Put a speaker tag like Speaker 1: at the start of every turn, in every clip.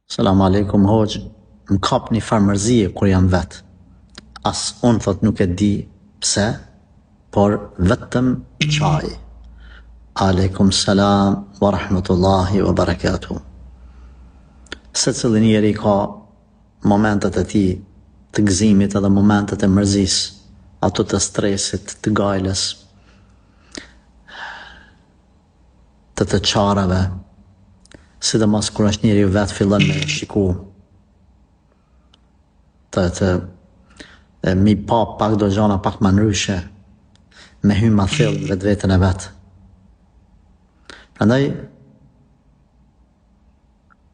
Speaker 1: Selam alejkum hoxhë, më kap një farë mërzie kur jam vet. As unë thotë nuk e di pse, por vetëm qaj. Alejkum selam wa rahmetullahi wa barakatuh. Secili njeri ka momentet e tij të gëzimit edhe momentet e mërzisë, ato të stresit, të gajles. Të të qarave, sidomos kur është njeriu vetë fillon me shiku të të e, mi pa pak do gjana pak ma ndryshe, me hy ma thellë në vetveten e vet. Prandaj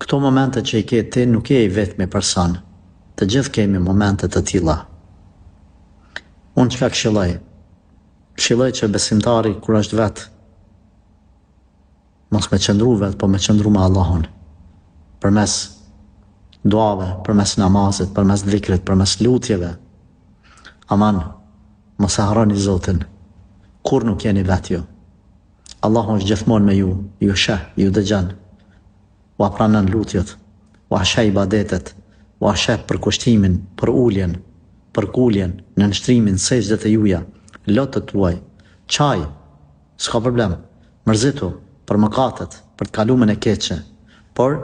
Speaker 1: këto momente që i ke ti nuk je i vetmi person. Të gjithë kemi momente të tilla. Unë çka këshilloj? Këshilloj që besimtari kur është vet mos me qëndru vet, po me qëndru me Allahun. Përmes duave, përmes namazit, përmes dhikrit, përmes lutjeve. Aman, mos e harroni Zotin. Kurrë nuk jeni vet ju. Allahu është gjithmonë me ju, ju sheh, ju dëgjon. Ua pranon lutjet, ua sheh ibadetet, ua sheh përkushtimin, përuljen, përkuljen, nënshtrimin, sexhdet e juja, lotët tuaj. Qaj, s'ka problem, mërzitu për mëkatet, për të kalumen e keqe, por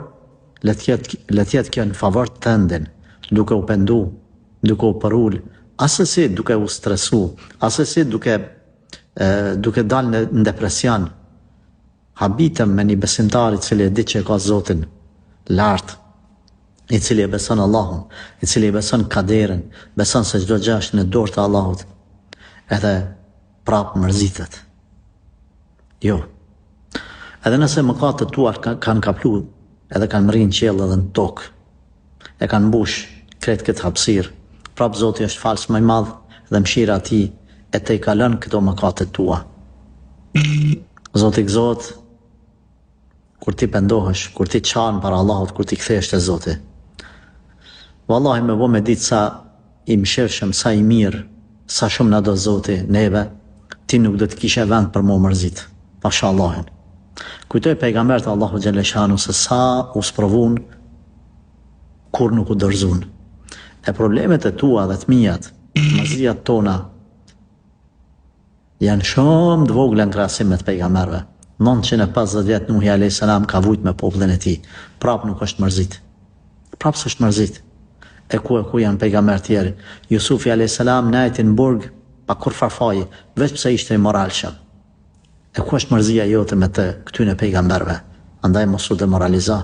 Speaker 1: le të jetë le të jetë kjo në favor tëndin, duke u pendu, duke u përul, asesi duke u stresu, asesi duke duke dalë në, në depresion. Habitem me një besimtar i cili e di që e ka Zotin lart, i cili e beson Allahun, i cili e beson kaderin, beson se çdo gjë është në dorë të Allahut. Edhe prap mërzitet. Jo. Edhe nëse mëkatet tua kanë kaplu, edhe kanë mrri në qiell edhe në tokë, e kanë mbush krejt këtë hapësirë, prap Zoti është falës më i madh dhe mëshira e tij e tejkalon këto mëkatet tua. Zoti gëzohet kur ti pendohesh, kur ti qan para Allahut, kur ti kthehesh te Zoti. Wallahi me bo me ditë sa i mëshirshëm, sa i mirë, sa shumë na do Zoti neve, ti nuk do të kishe vend për m'u mërzit. Pasha Allahin. Kujtoj pejgamberët e Allahut xhelle se sa u sprovun kurrë nuk u dorëzun. E problemet e tua dhe të mijat, mërziat tona, Janë shumë të vogla në krahasim me të pejgamberëve. 950 vjet Nuhi alayhis salam ka vujt me popullin e tij. Prap nuk është mërzit. Prap s'është mërzit. E ku e ku janë pejgamberë tjerë. Jusufi alayhis salam nejti në burg pa kurrfarë faji, veç pse ishte i moralshëm. E ku është mërzia jote me të këtyne pejgamberëve? Andaj mos u demoralizo.